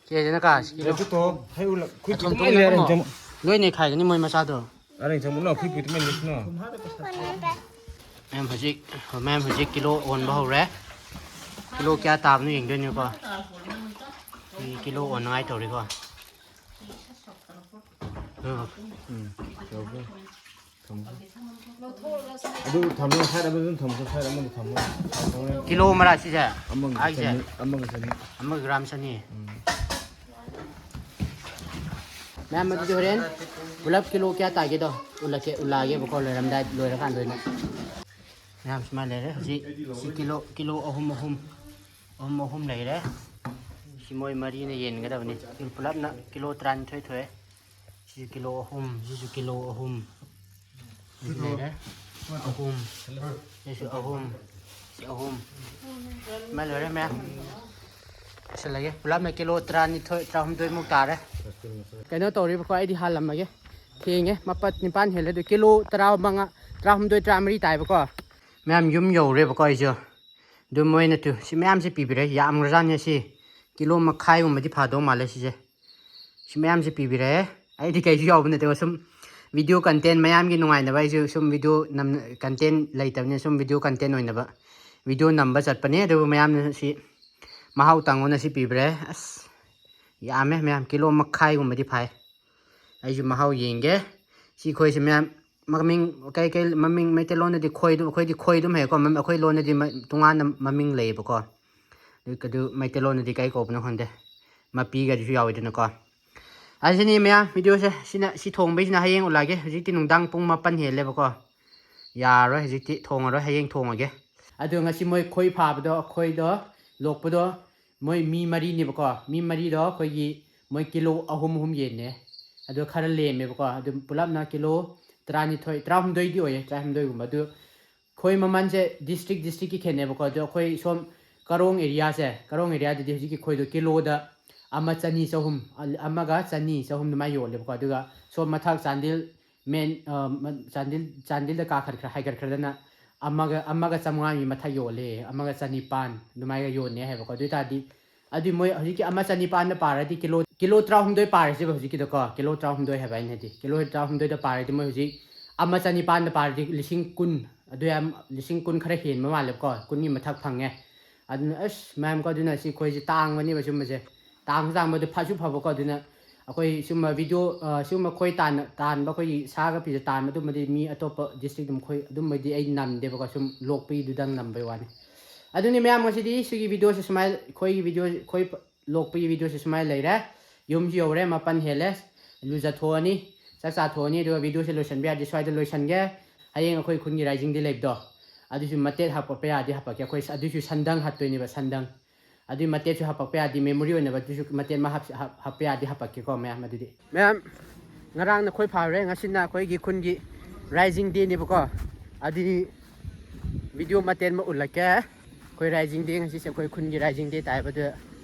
ꯀꯦꯖꯤꯅ ꯀꯥ, ꯀꯤꯂꯣ꯫ ꯂꯩꯈꯠꯇꯣ, ꯍꯩ ꯎꯂ-, ꯈꯨꯠ ꯑꯊꯨꯝ ꯈꯤꯇꯪ ꯊꯣꯛꯅ ꯂꯩꯔꯦ, ꯀꯨꯝꯃꯣ꯫ ꯏꯟꯖꯝ-, ꯂꯣꯏ ꯅꯩꯈꯥꯏꯒꯅꯤ ꯃꯣꯏ ꯃꯆꯥꯗꯣ꯫ ꯑꯔꯦ, ꯏꯟꯖꯝ ꯎꯂ, ꯈꯨꯠ ꯈꯤꯇꯪ ꯂꯩꯔꯦ, ꯁꯤꯅ꯫ ꯃꯌꯥꯝ ꯍꯧꯖꯤꯛ, ꯃꯌꯥꯝ ꯍꯧꯖꯤꯛ ꯀꯤꯂꯣ ꯑꯣꯟꯕ ꯍꯧꯔꯦ꯫ ꯀꯤꯂꯣ ꯀꯌꯥ ꯇꯥꯕꯅꯣ ꯌꯦꯡꯗꯣꯏꯅꯤꯀꯣ꯫ ꯑꯩꯈꯣꯏꯒꯤ ꯀꯤꯂꯣ ꯑꯣꯟꯅꯉꯥꯏ ꯇꯧꯔꯤꯀꯣ꯫ ꯎꯝ, ꯌꯧꯈ꯭ꯔꯦ꯫ ꯊꯝꯈ꯭ꯔꯦ꯫ ꯑꯗꯨ ꯊꯝꯃꯣ, ꯁꯥꯏꯠ ꯑꯃꯗ ꯑꯗꯨꯝ ꯊꯝꯈ꯭ꯔꯣ, ꯁꯥꯏꯠ ꯑꯃꯗ ꯊꯝꯃꯣ꯫ ꯀꯤꯂꯣ ꯑꯃꯔꯥ ꯁꯤꯁꯦ? ꯑꯃꯒ ꯍꯥꯏꯁꯦ? ꯆꯅꯤ, ꯑꯃꯒ ꯆꯅꯤ꯫ ꯑꯃꯒ ꯒ꯭ꯔꯥꯝ ꯆꯅꯤ꯫ ꯎꯝ꯫ ꯃꯌꯥꯝ, ꯑꯗꯨꯗꯤ ꯍꯣꯔꯦꯟ ꯄꯨꯂꯞ ꯀꯤꯂꯣ ꯀꯌꯥ ꯇꯥꯒꯦꯗꯣ ꯎꯠꯂꯛꯀꯦ, ꯎꯠꯂꯛꯑꯒꯦꯕꯀꯣ, ꯂꯣꯏꯔꯝꯗꯥꯏ, ꯂꯣꯏꯔꯀꯥꯟꯗ ꯑꯣꯏꯅ꯫ ꯃꯌꯥꯝ ꯁꯨꯃꯥꯏꯅ ꯂꯩꯔꯦ꯫ ꯍꯧꯖꯤꯛ ꯁꯤ ꯀꯤꯂꯣ, ꯀꯤꯂꯣ ꯑꯍꯨꯝ, ꯑꯍꯨꯝ, ꯑꯍꯨꯝ, ꯑꯍꯨꯝ ꯂꯩꯔꯦ꯫ ꯁꯤ ꯃꯣꯏ ꯃꯔꯤꯅ ꯌꯦꯟꯒꯗꯕꯅꯤ꯫ ꯁꯤ ꯄꯨꯂꯞꯅ ꯀꯤꯂꯣ ꯇꯔꯥꯅꯤꯊꯣꯏ ꯊꯣꯛꯑꯦ꯫ ꯁꯤ ꯀꯤꯂꯣ ꯑꯍꯨꯝ, ꯁꯤꯁꯨ ꯀꯤꯂꯣ ꯑꯍꯨꯝ꯫ ꯁꯤ ꯂꯩꯔꯦ꯫ ꯑꯍꯨꯝ꯫ ꯁꯤꯁꯨ ꯑꯍꯨꯝ꯫ ꯁꯤ ꯑꯍꯨꯝ꯫ ꯁꯨꯃꯥꯏꯅ ꯂꯣꯏꯔꯦ ꯃꯌꯥꯝ꯫ ꯂꯣꯏꯁꯤꯜꯂꯒꯦ꯫ ꯄꯨꯂꯞꯅ ꯀꯤꯂꯣ ꯇꯔꯥꯅꯤꯊꯣꯏ, ꯇꯔꯥꯍꯨꯝꯗꯣꯏꯃꯨꯛ ꯇꯥꯔꯦ꯫ ꯀꯩꯅꯣ ꯇꯧꯔꯤꯕꯀꯣ, ꯑꯩꯗꯤ ꯍꯥꯜꯂꯝꯃꯒꯦ꯫ ꯊꯦꯡꯉꯦ, ꯃꯥꯄꯟ, ꯅꯤꯄꯥꯟ ꯍꯦꯜꯂꯦ꯫ ꯑꯗꯨ ꯀꯤꯂꯣ ꯇꯔꯥꯃꯉꯥ, ꯇꯔꯥꯍꯨꯝꯗꯣꯏ, ꯇꯔꯥꯃꯔꯤ ꯇꯥꯏꯕꯀꯣ꯫ ꯃꯌꯥꯝ ꯌꯨꯝ ꯌꯧꯔꯦꯕꯀꯣ ꯑꯩꯁꯨ꯫ ꯑꯗꯨ ꯃꯣꯏꯅ ꯇꯨ ꯁꯤ ꯃꯌꯥꯝꯁꯦ ꯄꯤꯕꯤꯔꯦ, ꯌꯥꯝꯈ꯭ꯔꯖꯥꯠꯅꯦ ꯁꯤ꯫ ꯀꯤꯂꯣ ꯃꯈꯥꯏꯒꯨꯝꯕꯗꯤ ꯐꯥꯗꯧ ꯃꯥꯜꯂꯦ ꯁꯤꯁꯦ꯫ ꯁꯤ ꯃꯌꯥꯝꯁꯦ ꯄꯤꯕꯤꯔꯦ꯫ ꯑꯩꯗꯤ ꯀꯩꯁꯨ ꯌꯥꯎꯕ ꯅꯠꯇꯦꯕ, ꯁꯨꯝ video content ꯃꯌꯥꯝꯒꯤ ꯅꯨꯡꯉꯥꯏꯅꯕ꯫ ꯑꯩꯁꯨ ꯁꯨꯝ video ꯅꯝ-, content ꯂꯩꯇꯕꯅꯤꯅ ꯁꯨꯝ video content ꯑꯣꯏꯅꯕ video ꯅꯝꯕ ꯆꯠꯄꯅꯦ꯫ ꯑꯗꯨꯕꯨ ꯃꯌꯥꯝꯅ ꯁꯤ ꯃꯍꯥꯎ ꯇꯪꯉꯣꯅ ꯁꯤ ꯄꯤꯕꯤꯔꯦ꯫ ꯑꯁ, ꯌꯥꯝꯃꯦ ꯃꯌꯥꯝ, ꯀꯤꯂꯣ ꯃꯈꯥꯏꯒꯨꯝꯕꯗꯤ ꯐꯥꯏ꯫ ꯑꯩꯁꯨ ꯃꯍꯥꯎ ꯌꯦꯡꯒꯦ꯫ ꯁꯤ ꯈꯣꯏꯁꯦ ꯃꯌꯥꯝ ꯃꯃꯤꯡ ꯀꯩ ꯀꯩ ꯃꯃꯤꯡ ꯃꯩꯇꯩꯂꯣꯟꯗꯗꯤ ꯈꯣꯏ ꯑꯗꯨꯝ, ꯑꯩꯈꯣꯏꯗꯤ ꯈꯣꯏ ꯑꯗꯨꯝ ꯍꯥꯏꯌꯦꯀꯣ꯫ ꯃꯝ-, ꯑꯩꯈꯣꯏ ꯂꯣꯟꯗꯗꯤ ꯃ-, ꯇꯣꯉꯥꯟꯅ ꯃꯃꯤꯡ ꯂꯩꯌꯦꯕꯀꯣ꯫ ꯑꯗꯨ, ꯑꯗꯨ ꯃꯩꯇꯩꯂꯣꯟꯗꯗꯤ ꯀꯩ ꯀꯧꯕꯅꯣ ꯈꯪꯗꯦ꯫ ꯃꯄꯤꯒꯗꯨꯁꯨ ꯌꯥꯎꯋꯤꯗꯅꯀꯣ꯫ ꯑꯁꯤꯅꯤ ꯃꯌꯥꯝ, videoꯁꯦ ꯁꯤꯅ, ꯁꯤ ꯊꯣꯡꯕꯩꯁꯤꯅ ꯍꯌꯦꯡ ꯎꯠꯂꯛꯑꯒꯦ꯫ ꯍꯧꯖꯤꯛꯇꯤ ꯅꯨꯡꯗꯥꯡ ꯄꯨꯡ ꯃꯥꯄꯟ ꯍꯦꯜꯂꯦꯕꯀꯣ꯫ ꯌꯥꯔꯔꯣꯏ, ꯍꯧꯖꯤꯛꯇꯤ ꯊꯣꯡꯉꯔꯣꯏ, ꯍꯌꯦꯡ ꯊꯣꯡꯉꯒꯦ꯫ ꯑꯗꯣ ꯉꯁꯤ ꯃꯣꯏ ꯈꯣꯏ ꯐꯥꯕꯗꯣ, ꯑꯩꯈꯣꯏꯗꯣ ꯂꯣꯛꯄꯗꯣ, ꯃꯣꯏ ꯃꯤ ꯃꯔꯤꯅꯦꯕꯀꯣ꯫ ꯃꯤ ꯃꯔꯤꯗꯣ ꯑꯩꯈꯣꯏꯒꯤ ꯃꯣꯏ ꯀꯤꯂꯣ ꯑꯍꯨꯝ ꯑꯍꯨꯝ ꯌꯦꯟꯅꯦ꯫ ꯑꯗꯣ ꯈꯔ ꯂꯦꯝꯃꯦꯕꯀꯣ꯫ ꯑꯗꯨꯝ ꯄꯨꯂꯞꯅ ꯀꯤꯂꯣ ꯇꯔꯥꯅꯤꯊꯣꯏ, ꯇꯔꯥꯍꯨꯝꯗꯣꯏꯗꯤ ꯑꯣꯏꯌꯦ, ꯇꯔꯥꯍꯨꯝꯗꯣꯏꯒꯨꯝꯕ꯫ ꯑꯗꯨ ꯈꯣꯏ ꯃꯃꯜꯁꯦ district districtꯀꯤ ꯈꯦꯠꯅꯩꯕꯀꯣ꯫ ꯑꯗꯣ ꯑꯩꯈꯣꯏ ꯁꯣꯝ ꯀꯔꯣꯡ areaꯁꯦ, ꯀꯔꯣꯡ areaꯗꯗꯤ ꯍꯧꯖꯤꯛꯀꯤ ꯈꯣꯏꯗꯣ ꯀꯤꯂꯣꯗ ꯑꯃ ꯆꯅꯤ, ꯆꯍꯨꯝ, ꯑ-, ꯑꯃꯒ ꯆꯅꯤ, ꯆꯍꯨꯝ ꯑꯗꯨꯃꯥꯏꯅ ꯌꯣꯜꯂꯦꯕꯀꯣ꯫ ꯑꯗꯨꯒ ꯁꯣꯝ ꯃꯊꯛ ꯆꯥꯟꯗꯦꯜ main, ꯑ, ꯃ-, ꯆꯥꯟꯗꯦꯜ, ꯆꯥꯟꯗꯦꯜꯗ ꯀꯥꯈꯠꯈ꯭ꯔ-, ꯍꯥꯏꯒꯠꯈ꯭ꯔꯗꯅ ꯑꯃꯒ, ꯑꯃꯒ ꯆꯥꯝꯃꯉꯥꯒꯤ ꯃꯊꯛ ꯌꯣꯜꯂꯦ, ꯑꯃꯒ ꯆꯅꯤꯄꯥꯟ ꯑꯗꯨꯃꯥꯏꯅ ꯌꯣꯟꯅꯦ ꯍꯥꯏꯕꯀꯣ꯫ ꯑꯗꯨ ꯑꯣꯏ ꯇꯥꯔꯗꯤ, ꯑꯗꯨꯗꯤ ꯃꯣꯏ ꯍꯧꯖꯤꯛꯀꯤ ꯑꯃ ꯆꯅꯤꯄꯥꯟꯗ ꯄꯥꯔꯗꯤ ꯀꯤꯂꯣ, ꯀꯤꯂꯣ ꯇꯔꯥꯍꯨꯝꯗꯣꯏ ꯄꯥꯔꯁꯦꯕ ꯍꯧꯖꯤꯛꯀꯤꯗꯣꯀꯣ꯫ ꯀꯤꯂꯣ ꯇꯔꯥꯍꯨꯝꯗꯣꯏ ꯍꯥꯏꯕ ꯑꯩꯅ ꯍꯥꯏꯗꯤ꯫ ꯀꯤꯂꯣ ꯇꯔꯥꯍꯨꯝꯗꯣꯏꯗ ꯄꯥꯔꯗꯤ ꯃꯣꯏ ꯍꯧꯖꯤꯛ ꯑꯃ ꯆꯅꯤꯄꯥꯟꯗ ꯄꯥꯔꯗꯤ ꯂꯤꯁꯤꯡ ꯀꯨꯟ, ꯑꯗꯨ ꯌꯥꯝ, ꯂꯤꯁꯤꯡ ꯀꯨꯟ ꯈꯔ ꯍꯦꯟꯕ ꯃꯥꯜꯂꯦꯕꯀꯣ꯫ ꯀꯨꯟꯒꯤ ꯃꯊꯛ ꯐꯪꯉꯦ꯫ ꯑꯗꯨꯅ ꯑꯁ, ꯃꯌꯥꯝꯀꯣ, ꯑꯗꯨꯅ ꯁꯤ ꯈꯣꯏꯁꯦ ꯇꯥꯡꯕꯅꯦꯕ ꯁꯨꯝꯕꯁꯦ꯫ ꯇꯥꯡꯁꯨ ꯇꯥꯡꯕ, ꯑꯗꯨ ꯐꯁꯨ ꯐꯕꯀꯣ꯫ ꯑꯗꯨꯅ ꯑꯩꯈꯣꯏ ꯁꯨꯝꯕ video, ꯑ, ꯁꯨꯝꯕ ꯈꯣꯏ ꯇꯥꯟ-, ꯇꯥꯟꯕ, ꯑꯩꯈꯣꯏꯒꯤ ꯁꯥꯒ ꯄꯤꯖ ꯇꯥꯟꯕ ꯑꯗꯨꯝꯕꯗꯤ ꯃꯤ ꯑꯇꯣꯞꯄ district ꯑꯗꯨꯝ ꯈꯣꯏ ꯑꯗꯨꯝꯕꯗꯤ ꯑꯩ ꯅꯝꯗꯦꯕꯀꯣ, ꯁꯨꯝ ꯂꯣꯛꯄꯒꯤꯗꯨꯗꯪ ꯅꯝꯕꯩ ꯋꯥꯅꯤ꯫ ꯑꯗꯨꯅꯤ ꯃꯌꯥꯝ, ꯉꯁꯤꯗꯤ ꯁꯤꯒꯤ videoꯁꯦ ꯁꯨꯃꯥꯏꯅ, ꯑꯩꯈꯣꯏꯒꯤ video, ꯑꯩꯈꯣꯏ ꯂꯣꯛꯄꯒꯤ videoꯁꯦ ꯁꯨꯃꯥꯏꯅ ꯂꯩꯔꯦ꯫ ꯌꯨꯝꯁꯨ ꯌꯧꯔꯦ, ꯃꯥꯄꯟ ꯍꯦꯜꯂꯦ꯫ ꯂꯨꯖꯊꯣꯛꯑꯅꯤ, ꯆꯥꯛ ꯆꯥꯊꯣꯛꯑꯅꯤ, ꯑꯗꯨꯒ videoꯁꯦ ꯂꯣꯏꯁꯤꯟꯕ ꯌꯥꯔꯗꯤ ꯁ꯭ꯋꯥꯏꯗ ꯂꯣꯏꯁꯤꯟꯒꯦ꯫ ꯍꯌꯦꯡ ꯑꯩꯈꯣꯏ ꯈꯨꯟꯒꯤ Raising Day ꯂꯩꯕꯗꯣ, ꯑꯗꯨꯁꯨ ꯃꯇꯦꯛ ꯍꯥꯄꯛꯄ ꯌꯥꯔꯗꯤ ꯍꯥꯄꯛꯀꯦ꯫ ꯑꯩꯈꯣꯏ ꯑꯗꯨꯁꯨ ꯁꯟꯗꯪ ꯍꯠꯇꯣꯏꯅꯦꯕ, ꯁꯟꯗꯪ꯫ ꯑꯗꯨꯏ ꯃꯇꯦꯛꯁꯨ ꯍꯥꯄꯛꯄ ꯌꯥꯔꯗꯤ, memory ꯑꯣꯏꯅꯕ ꯑꯗꯨꯁꯨ ꯃꯇꯦꯛ ꯑꯃ ꯍꯥꯞ-, ꯍꯥꯞ-, ꯍꯥꯞꯄ ꯌꯥꯔꯗꯤ ꯍꯥꯄꯛꯀꯦꯀꯣ ꯃꯌꯥꯝ꯫ ꯑꯗꯨꯗꯤ ꯃꯌꯥꯝ, ꯉꯔꯥꯡꯅ ꯈꯣꯏ ꯐꯥꯔꯨꯔꯦ, ꯉꯁꯤꯅ ꯑꯩꯈꯣꯏꯒꯤ ꯈꯨꯟꯒꯤ Raising Dayꯅꯦꯕꯀꯣ꯫ ꯑꯗꯨꯗꯤ video ꯃꯇꯦꯛ ꯑꯃ ꯎꯠꯂꯛꯀꯦ꯫ ꯑꯩꯈꯣꯏ Raising Day, ꯉꯁꯤꯁꯦ ꯑꯩꯈꯣꯏ ꯈꯨꯟꯒꯤ Raising Day ꯇꯥꯏꯕ꯫ ꯑꯗꯨ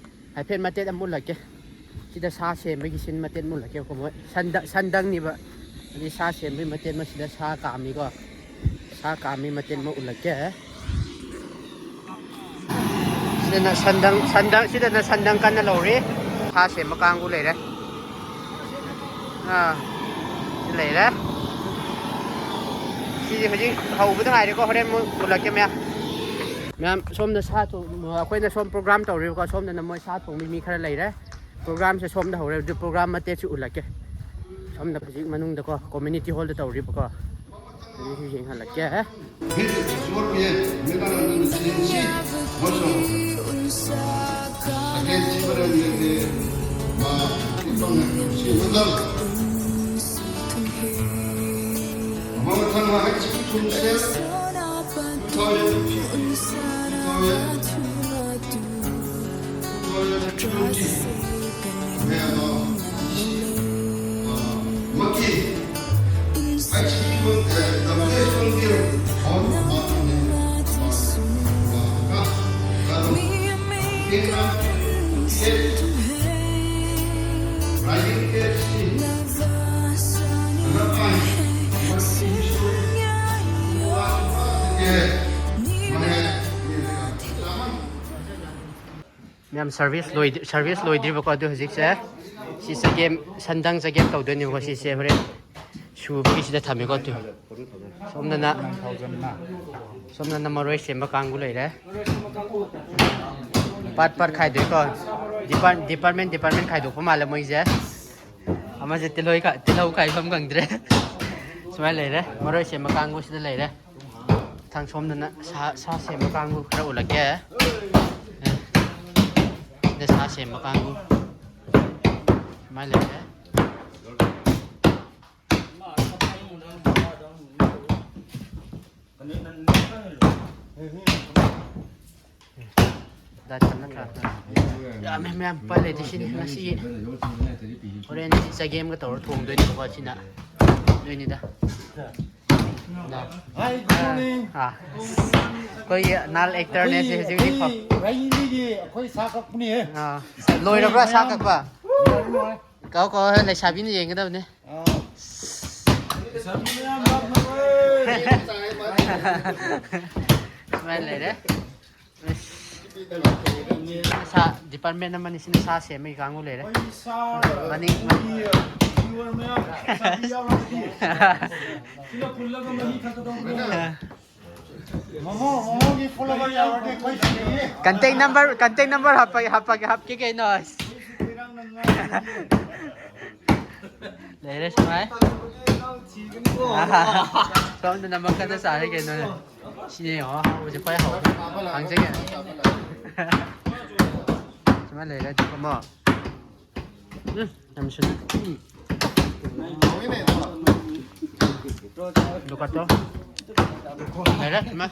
ꯍꯥꯏꯐꯦꯠ ꯃꯇꯦꯛ ꯑꯃ ꯎꯠꯂꯛꯀꯦ꯫ ꯁꯤꯗ ꯁꯥ ꯁꯦꯝꯕꯒꯤ ꯁꯤꯟ ꯃꯇꯦꯛ ꯑꯃ ꯎꯠꯂꯛꯀꯦꯀꯣ꯫ ꯃꯣꯏ ꯁꯟꯗ-, ꯁꯟꯗꯪꯅꯤꯕ꯫ ꯑꯗꯩ ꯁꯥ ꯁꯦꯝꯕꯒꯤ ꯃꯇꯦꯛ ꯑꯃ ꯁꯤꯗ ꯁꯥ ꯀꯥꯝꯃꯤꯀꯣ꯫ ꯁꯥ ꯀꯥꯝꯃꯤ ꯃꯇꯦꯛ ꯑꯃ ꯎꯠꯂꯛꯀꯦ꯫ ꯁꯤꯗꯅ ꯁꯟꯗꯪ, ꯁꯟꯗꯪ, ꯁꯤꯗꯅ ꯁꯟꯗꯪ ꯀꯟꯅ ꯂꯧꯔꯤ꯫ ꯁꯥ ꯁꯦꯝꯕ ꯀꯥꯡꯕꯨ ꯂꯩꯔꯦ꯫ ꯑꯥ, ꯁꯤ ꯂꯩꯔꯦ꯫ ꯁꯤꯗꯤ ꯍꯧꯖꯤꯛ ꯍꯧꯕꯗ ꯉꯥꯏꯔꯦꯀꯣ, ꯍꯣꯔꯦꯟ ꯃꯨꯛ ꯎꯠꯂꯛꯀꯦ ꯃꯌꯥꯝ꯫ ꯃꯌꯥꯝ, ꯁꯣꯝꯗ ꯁꯥ ꯊꯣꯡ-, ꯑꯩꯈꯣꯏꯅ ꯁꯣꯝ program ꯇꯧꯔꯤꯕꯀꯣ, ꯁꯣꯝꯗꯅ ꯃꯣꯏ ꯁꯥ ꯊꯣꯡꯕꯤ ꯃꯤ ꯈꯔ ꯂꯩꯔꯦ꯫ Programꯁꯦ ꯁꯣꯝꯗ ꯍꯧꯔꯦ, ꯑꯗꯨ program ꯃꯇꯦꯛꯁꯨ ꯎꯠꯂꯛꯀꯦ꯫ ꯁꯣꯝꯗ ꯍꯧꯖꯤꯛ ꯃꯅꯨꯡꯗꯀꯣ, community hallꯗ ꯇꯧꯔꯤꯕꯀꯣ꯫ ꯑꯗꯨꯁꯨ ꯌꯦꯡꯍꯜꯂꯛꯀꯦ꯫ ꯃꯌꯥꯝ, service ꯂꯣꯏꯗ-, service ꯂꯣꯏꯗ꯭ꯔꯤꯕꯀꯣ꯫ ꯑꯗꯨ ꯍꯧꯖꯤꯛꯁꯦ ꯁꯤ ꯆꯒꯦꯝ, ꯁꯟꯗꯪ ꯆꯒꯦꯝ ꯇꯧꯗꯣꯏꯅꯦꯕꯀꯣ꯫ ꯁꯤꯁꯦ ꯍꯣꯔꯦꯟ ꯁꯨꯕꯒꯤꯁꯤꯗ ꯊꯝꯃꯦꯀꯣ꯫ ꯑꯗꯨ ꯁꯣꯝꯗꯅ, ꯁꯣꯝꯗꯅ ꯃꯔꯣꯏ ꯁꯦꯝꯕ ꯀꯥꯡꯕꯨ ꯂꯩꯔꯦ꯫ Part part ꯈꯥꯏꯗꯣꯛꯏꯀꯣ꯫ Depart-, department department ꯈꯥꯏꯗꯣꯛꯄ ꯃꯥꯜꯂꯦ ꯃꯣꯏꯁꯦ꯫ ꯑꯃꯁꯦ ꯇꯤꯜꯍꯣꯏ ꯈꯥ-, ꯇꯤꯜꯍꯧ ꯈꯥꯏꯐꯝ ꯈꯪꯗ꯭ꯔꯦ꯫ ꯁꯨꯃꯥꯏꯅ ꯂꯩꯔꯦ꯫ ꯃꯔꯣꯏ ꯁꯦꯝꯕ ꯀꯥꯡꯕꯨꯁꯤꯗ ꯂꯩꯔꯦ꯫ ꯃꯊꯪ ꯁꯣꯝꯗꯅ ꯁꯥ, ꯁꯥ ꯁꯦꯝꯕ ꯀꯥꯡꯕꯨ ꯈꯔ ꯎꯠꯂꯛꯀꯦ꯫ ꯁꯤꯗ ꯁꯥ ꯁꯦꯝꯕ ꯀꯥꯡꯕꯨ ꯁꯨꯃꯥꯏꯅ ꯂꯩꯔꯦ꯫ ꯗꯥꯏꯠ ꯅꯠꯇ꯭ꯔꯥ? ꯌꯥꯝꯃꯦ ꯃꯌꯥꯝ, ꯎꯄꯥꯏ ꯂꯩꯇꯦ꯫ ꯁꯤꯅꯤ ꯉꯁꯤꯒꯤ꯫ ꯍꯣꯔꯦꯟ ꯁꯤ ꯆꯒꯦꯝꯒ ꯇꯧꯔ ꯊꯣꯡꯗꯣꯏꯅꯦꯕꯀꯣ꯫ ꯁꯤꯅ ꯅꯣꯏꯅꯤꯗ꯫ Hi, good morning. ꯑꯥ꯫ ꯑꯩꯈꯣꯏꯒꯤ ꯅꯥꯜ ꯑꯦꯛꯇꯔꯅꯦ ꯁꯤ ꯍꯧꯖꯤꯛ ꯍꯧꯖꯤꯛ ꯐꯥꯎ꯫ ꯔꯩꯂꯤꯒꯤ ꯑꯩꯈꯣꯏ ꯁꯥ ꯀꯛꯄꯅꯤꯍꯦ꯫ ꯑꯥ, ꯂꯣꯏꯔꯕ꯭ꯔꯥ ꯁꯥ ꯀꯛꯄ? ꯂꯣꯏꯔꯦ, ꯂꯣꯏꯔꯦ꯫ ꯀꯥꯎ ꯀꯥꯎ ꯂꯩꯁꯥꯕꯤꯅ ꯌꯦꯡꯒꯗꯕꯅꯦ꯫ ꯑꯥ꯫ ꯂꯩꯁꯥꯕꯤ ꯃꯌꯥꯝ ꯂꯥꯛꯅꯔꯣꯏ꯫ ꯁꯨꯃꯥꯏꯅ ꯂꯩꯔꯦ꯫ ꯁꯥ ꯗꯤꯄꯥꯔꯠꯃꯦꯟ ꯑꯃꯅꯤ ꯁꯤꯅ ꯁꯥ ꯁꯦꯝꯕꯒꯤ ꯀꯥꯡꯕꯨ ꯂꯩꯔꯦ꯫ ꯑꯩꯈꯣꯏ ꯁꯥ ꯃꯅꯤꯡ ꯚꯤꯌꯨꯋꯔ ꯃꯌꯥꯝ ꯂꯩꯁꯥꯕꯤ ꯌꯥꯎꯔꯒꯗꯤ ꯁꯤꯅ ꯐꯨꯜꯂꯒ ꯃꯍꯤ ꯊꯛꯀꯗꯧꯕꯅꯦ꯫ ꯃꯣꯃꯣ, ꯃꯣꯃꯣꯒꯤ ꯐꯣꯂꯣꯋꯔ ꯌꯥꯎꯔꯗꯤ ꯑꯩꯈꯣꯏ ꯁꯤꯔꯦ꯫ ꯀꯟꯇꯦꯛ ꯅꯝꯕꯔ ꯀꯟꯇꯦꯛ ꯅꯝꯕꯔ ꯍꯥꯞꯄꯒꯦ ꯍꯥꯞꯄꯒꯦ ꯍꯥꯞꯀꯦ ꯀꯩꯅꯣ꯫ ꯂꯩꯔꯦ ꯁꯨꯃꯥꯏ꯫ ꯁꯣꯝꯗ ꯅꯝꯕꯔ ꯀꯟꯅ ꯆꯥꯔꯦ ꯀꯩꯅꯣ꯫ ꯁꯤꯅꯦ ꯌꯦꯡꯉꯣ ꯍꯧꯕꯁꯦ ꯈ꯭ꯋꯥꯏ ꯍꯧꯕ꯫ ꯍꯥꯡꯖꯒꯦ꯫ ꯁꯨꯃꯥꯏꯅ ꯂꯩꯔꯦ ꯑꯗꯨꯒ ꯑꯃ꯫ ꯎꯝ, ꯌꯥꯝ ꯁꯤꯟꯅ꯫ ꯎꯝ꯫ ꯗꯨꯀꯥꯟꯗꯣ꯫ ꯂꯩꯔꯦ ꯁꯨꯃꯥꯏ꯫